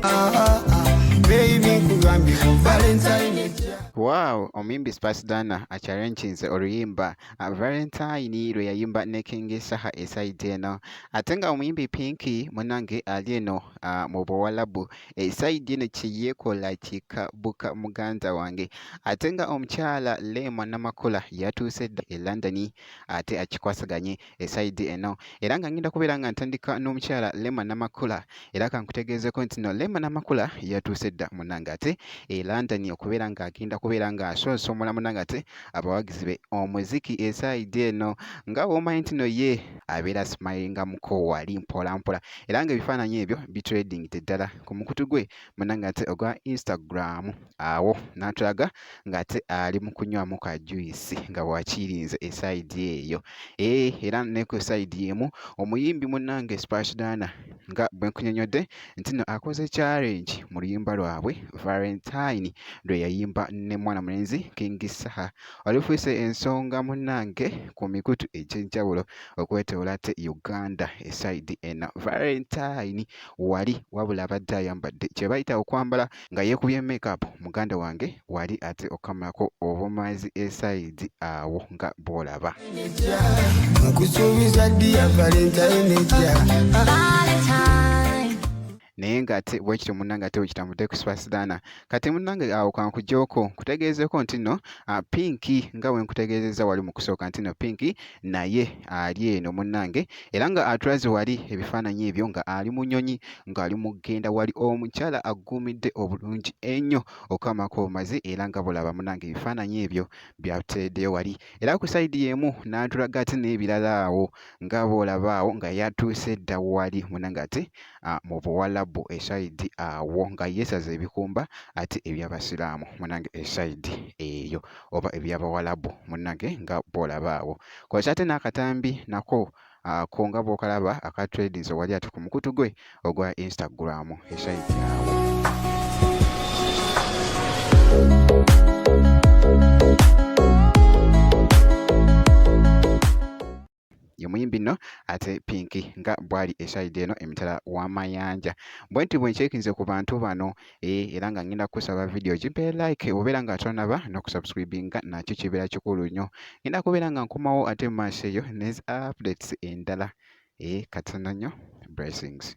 Baby, nkugambye ku Valentine ejja. Wow, omuyimbi Spice Diana achallenginze oluyimba Valentine lwe yayimba ne King Saha esayidi eno, ate nga omuyimbi Pinky munange ali eno mu Buwalabu esayidi eno kye yeekola kikabuka muganda wange, ate nga omukyala Rema Namakula yatuuse dda e London ate akikwasaganye esayidi eno, era nga ngenda kubeera nga ntandika n'omukyala Rema Namakula. Era kankutegeezeko nti no Rema Namakula yatuuse dda munange ate e London okubeera ng'agenda kubeera ng'asonsomola munange ate abawagizi be omuziki esayidi eno, nga bw'omanyi nti no ye abeera smilingamuko wali mpola mpola, era ng'ebifaananyi ebyo bitradingidde ddala ku mukutu gwe munange ate ogwa Instagram. Awo n'atulaga ng'ate ali mu kunywamu ka juyisi nga bw'akiirinze esayidi eyo. Era ne ku sayidi y'emu omuyimbi munnange Spice Diana nga bwe nkunyonnyodde nti nno akoze challenge mu luyimba lwabwe Valentine lwe yayimba ne mwana mulenzi King Saha, olufuuse ensonga munnange ku mikutu egy'enjawulo okwetoola ate Uganda esayidi eno. Valentine wali wabula abadde ayambadde kye bayita okwambala nga yeekubye makeup muganda wange wali ate okamalako obumazi esayidi awo nga bw'olaba. Nkusuubiza ddiya Valentine ejja. Naye ng'ate bwekityo munnange ate bwekitambudde ku Spice Diana. Kati munnange awo kankugyeko nkutegeezeeko nti nno Pinky nga bwe nkutegeezezza wali mu kusooka nti nno Pinky naye ali eno munnange, era nga atulaze wali ebifaananyi ebyo nga ali mu nnyonyi ng'ali mu kugenda wali omukyala aggumidde obulungi ennyo okukamako obumazi, era nga bulaba munnange ebifaananyi ebyo byatuteereddeyo wali. Era ku sayidi y'emu n'atulaga ate n'ebirala awo nga bw'olaba awo nga yatuuse dda wali munnange ate mu Buwalabu esayidi awo nga yeesaze ebikumba ate eby'Abasiraamu munnange esayidi eyo oba eby'Abawalabu munnange nga bw'olaba awo. Kw'ossa ate n'akatambi nako ako nga bw'okalaba aka tradinze wali ate ku mukutu gwe ogwa Instagram esayidi awo. Ye muyimbi nno ate Pinky nga bw'ali esayidi eno emitala w'amayanja. Bwe nti bwe nkyekinze ku bantu bano era nga ngenda kukusaba vidiyo gimpe like obeera nga tonaba n'okusubscribinga nakyo kibeera kikulu nnyo. Ngenda kubeera nga nkomawo ate mu maaso eyo ne updates endala. Katono nnyo, blessings.